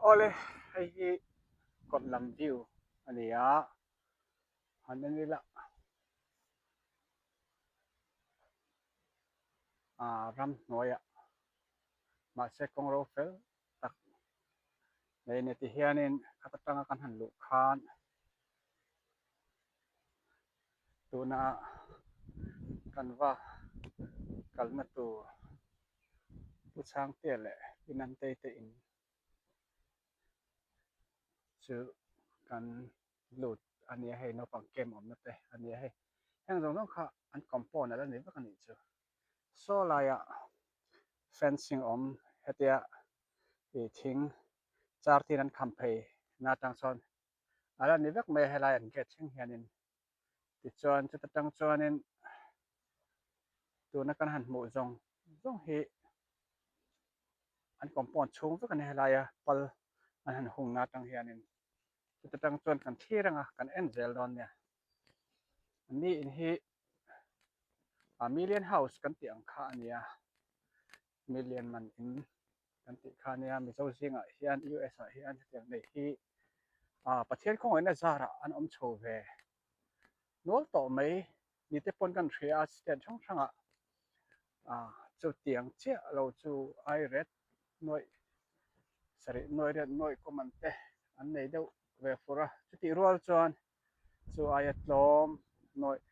Awle hei hi kawt lam view a ni a, han en ila ah ramhnuaiah mahse kawng ro fel tak nei a ni tihianin khat atanga kan han luh khan tuna kan va kalna tur Pu Chhangtea leh Pi Nantei te in chu kan lut a nia hei naupang camp awmna te a nia hei heng zawng zawng kha an compound a la ni vek a nih chu saw laiah fencing awm hetia ih thing char tin an kham phei na atang chuan a la ni vek mai a helai an gate thleng hianin tichuan chuta tang chuanin tuna kan han hmuh zawng zawng hi an compound chhung vek a ni helaia pal an han hung na atang hianin chuta tang chuan kan thlir anga kan en zel dawn nia ni in hi a million house kan tih ang kha a nia million man in kan tih kha nia Mizo zingah hian US ah hian hetiang nei hi ah Pathian khawngaihna zarah an awm chho ve nual tawh mai ni te pawn kan hria a state hrang hrangah ah chutiang chiah lo chu ai ret nuaih sarih nuaih riat nuaih kum an te an nei deuh ve fur a chutih rual chuan chu aia tlawm nuaih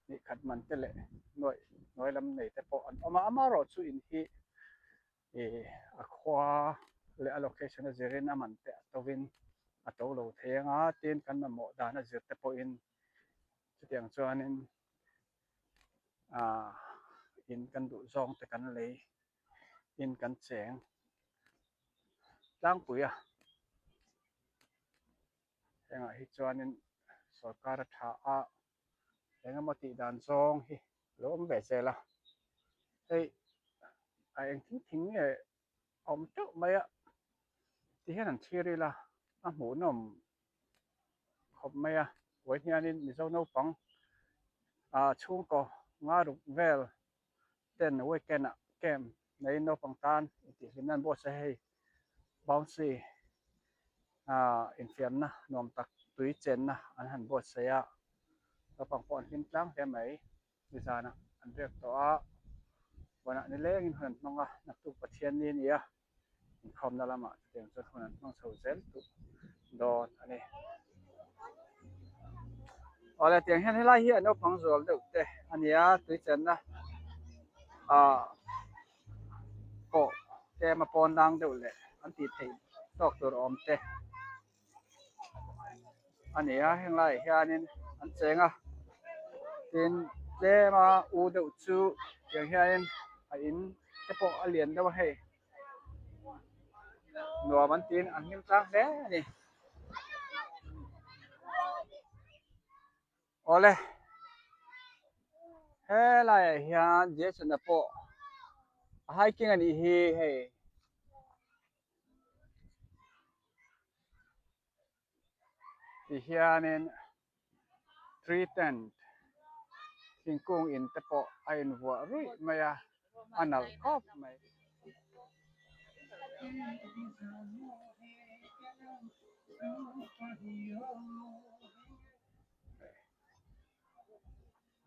hnih khat man te leh nuaih hnuai lam nei te pawh an awm a amaherawh chu in hi ih a khua leh a location a zirin a man te a to in a to lo thei anga tin kan mamawh dan a zir te pawhin chutiang chuanin ah in kan duh zawng te kan lei in kan cheng tlangpui a. Hengah hi chuanin sorkar a tha a, eng emaw tih dan zawng hi a lo awm ve zel a. Hei a eng thing thing nge a awm teuh mai a, tihian an thlir ila a hmuhnawm khawp mai a. Vawiin hianin Mizo naupang ah chhungkaw nga ruk vel ten weekend ah camp neiin naupang tan intihhlimna an buatsaih hei bouncy ah infiamna nuam tak tui chenna an han buatsaih a naupang pawh an hlim tlang hle mai nizanah an riak tawh a huanah nilengin hun an hmang a naktuk Pathianni a ni a. Inkhawmna lamah chutiang chuan hun an hmang chho zel duh dawn a ni. Awle tiang hian helai hi a naupang zual deuh te a ni a tui chenna ah pawh tlem a pawn lang deuh leh an tih theih tawk tur awm te a ni a heng laiah hianin an cheng a tin tlema u deuh chu tiang hianin a in te pawh a lian deuh a hei nuam an tiin an hlim tlang hle a ni. Awle helaiah hian Jason a pawh a hiking a nih hi hei. Ti hianin tree tent thingkung in te pawh a invuah ruih mai a, a nalh khawp mai.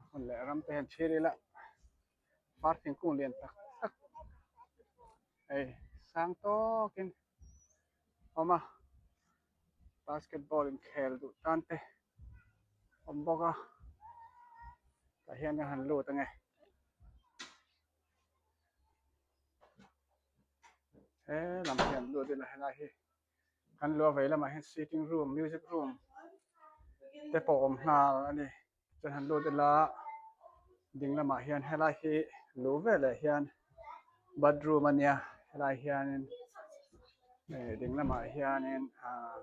Hmun leh ram te hian thlir ila par thingkung lian tak tak hei sang tawkin awm a basketball inkhel duh tan te awm bawk a tah hian ka han lut ange he lam hian lut ila helai hi kan luah vei lamah hian sitting room music room te pawh awm nghal a ni. Chuan han lut ila ding lamah hian helai hi luh veleh hian bathroom a nia helai hianin eh ding lamah hianin ah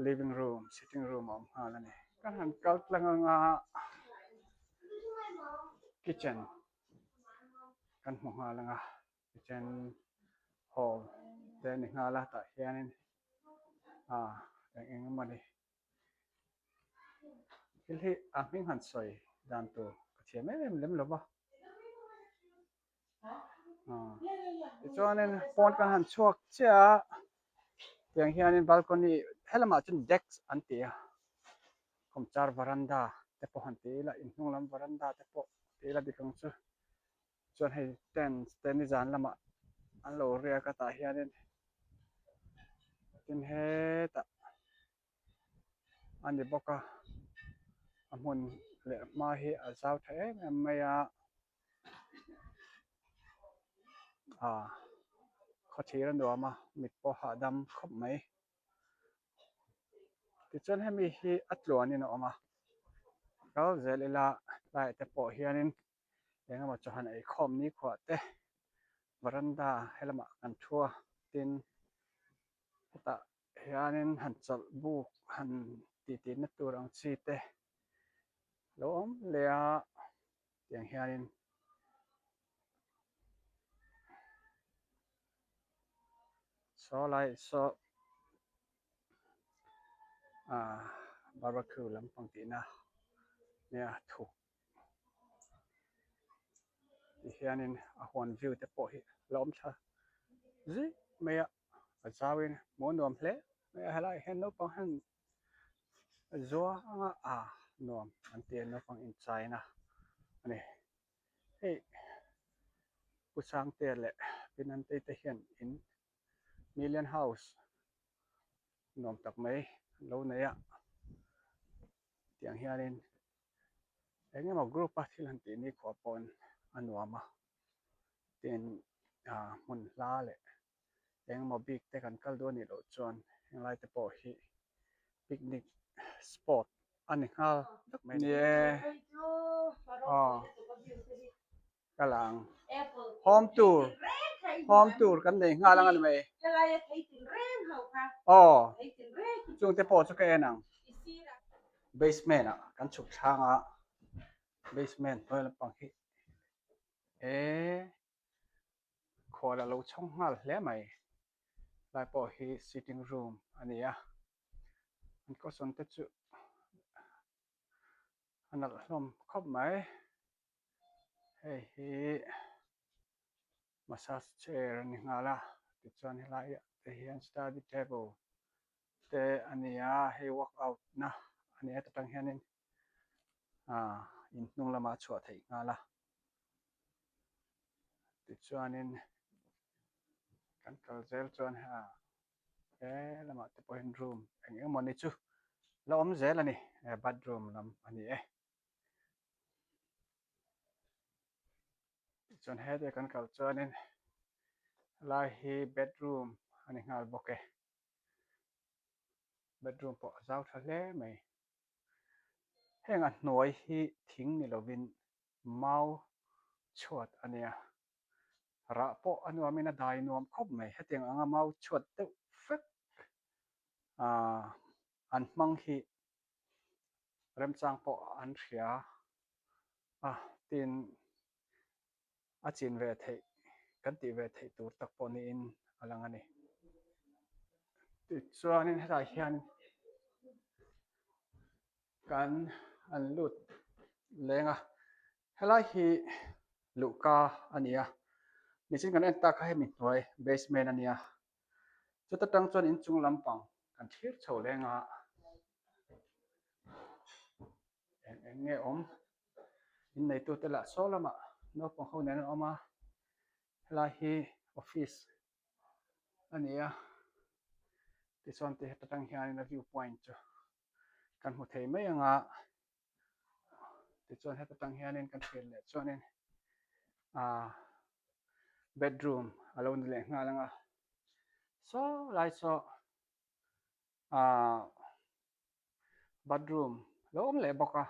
living room sitting room a awm nghal a ni. Kan han kal tlang anga kitchen kan hmu nghal anga kitchen hall te a ni nghal a tah hianin ah eng eng emaw ni. Thil hi a hming han sawi dan tur ka thiam em em lem lo va. Tichuanin pawn kan han chhuak chiah a, tiang hianin balcony helamah chuan desk an ti a, kawmchar varanda te pawh han ti ila inhnung lam varanda te pawh ti ila dik ang chu. Chuan hei tent te nizan lamah an lo riak a tah hianin tin hetah a ni bawk a, a hmun leh hma hi a zau tha em em mai a. Ah khawthlir a nuam a mit pawh hahdam khawp mai tichuan hemi hi a tluanin a awm a kal zel ila tlaiah te pawh hianin eng emaw chawhhan eikhawm nikhua te varanda helamah kan thu a tin hetah hianin han chawlh buk han titi na tur ang chi te lo awm leh a. Tiang hianin saw lai saw ah barbecue lampang tihna nia thuk ti hianin a huan view te pawh hi a la awm thla zui mai a a zauin hmuh a nuam hle mai a helaiah hian naupang hian Zuanga a nuam an ti a naupang inchaina a ni. Hei Pu Sangtea leh Pi Nantei te hian in Million House nuam tak mai an lo nei a, tiang hianin eng emaw group a thil han tih nikhua pawhin a nuam a, tin ah hmun hla leh engemaw bik te kan kal duh a nih loh chuan henglai te pawh hi picnic spot a ni nghal vek mai ni e aw ka la ang home tour home tour kan nei nghal ang a ni mai aw chung te pawh chu ka en ang basement ah kan chhuk thlang a basement hnuai lampang hi e. Khual a lo chhawng nghal hle mai. Lai pawh hi sitting room a ni a, an cushion te chu a nalh hlawm khawp mai. Hei hi massage chair a ni nghal a, tichuan helaiah te hian study table te a ni a, hei workout na a ni a ta tang hianin ah inhnung lamah a chhuah theih nghal a. Tichuanin kan kal zel chuan ha he lamah te pawhin room eng eng mawni chu la awm zel a ni bathroom lam a ni e. Tichuan hete kan kal chuanin helai hi bedroom a ni nghal bawk e. Bedroom pawh a zau tha hle mai. Heng a hnuai hi thing ni lovin mau chhuat a nia. Rah pawh a nuamin a dai nuam khawp mai. Hetiang anga mau chhuat deuh vek ah an hmang hi remchang pawh an hria a, tin a chin ve theih kan tih ve theih tur tak pawh niin a lang a ni. Tichuanin hetah hian Kan an lut leng a, helai hi luhka a ni a, nichin kan en tak kha hemi hnuai basement a nia, chuta tang chuan inchung lampang kan thlir chho leng a, eng eng nge awm, inneitute lah saw lamah naupang ho nen an awm a, helai hi office a ni a, tichuan ti heta tang hianin a view point chu. kan hmu thei mai ang a tichuan heta tang hianin kan thlir leh chuanin ah bedroom a lo ni leh nghal ang a saw lai saw ah bathroom a lo awm leh bawk a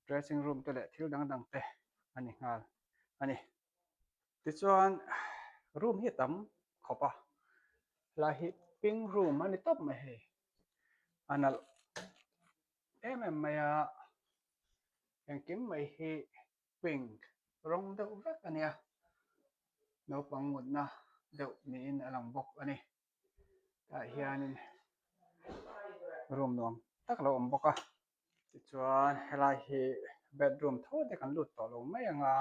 dressing room te leh thil dang dang te a ni nghal a ni. Tichuan room hi a tam khawp a helai hi pink room a ni tawp mai hei a nalh em em mai a engkim mai hi pink rawng deuh vek a nia naupang mutna deuh niin a lang bawk a ni tah hianin room nuam tak a lo awm bawk a. Tichuan helai hi bedroom tho te kan lut tawh lo mai ang a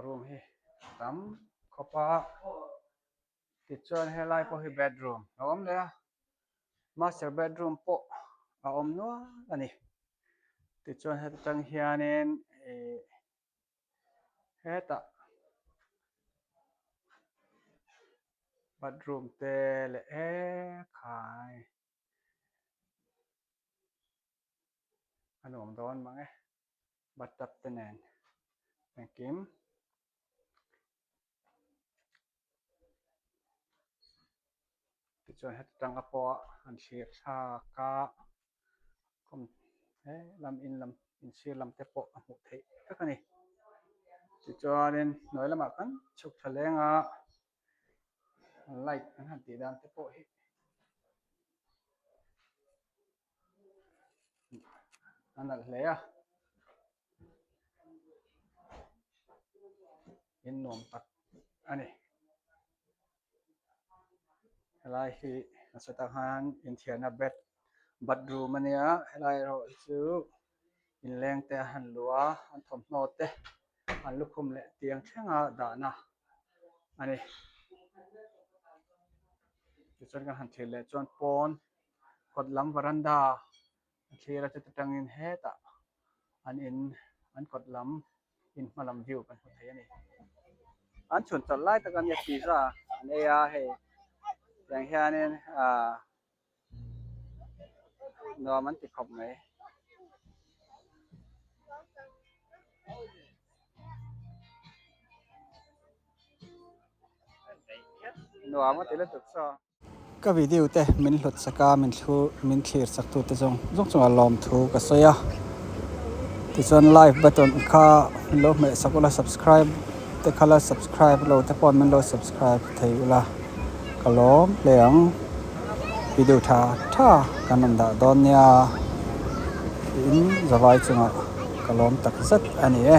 room hi. tam khawp a tichuan helai pawh hi bedroom a awm leh a master bedroom pawh a awm nual a ni tichuan heta tang hianin ih hetah bathroom te leh ekhai. A nuam dawn mang e bathtub te nen engkim tichuan heti tanga pawh an thlir thlak a kawm he lam in lam in sir lam te pawh a hmuh theih vek a ni tichuanin hnuai lamah kan chhuk tha leng a light an han tih dan te pawh hi. A nalh hle a in nuam tak a ni helai hi nasa tak hian inthiarna bed bathroom a nia helai erawh hi chu inleng te a han luh a an thawmhnaw te an lukhum leh tiang thlenga dahna a ni tichuan kan han thlir leh chuan pawn kawt lam varanda a thlir a chuta tangin hetah an in an kawt lam in hma lam view kan hmu thei a ni an chhun chawlh lai tak a nia pizza an ei a hei tiang hianin ahh nuam an ti khawp mai. Nuam a ti lutuk saw. Ka video te min hlut sak a, min thlu min thlir sak tu te zawng zawng chungah lawmthu ka sawi a. Tichuan like button kha min lo hmeh sak ula subscribe te kha la subscribe lo te pawh min lo subscribe thei ula ka lawm hle ang. Video tha tha kan rawn dah dawn nia tiin zavai chungah ka lawm tak zet a ni e.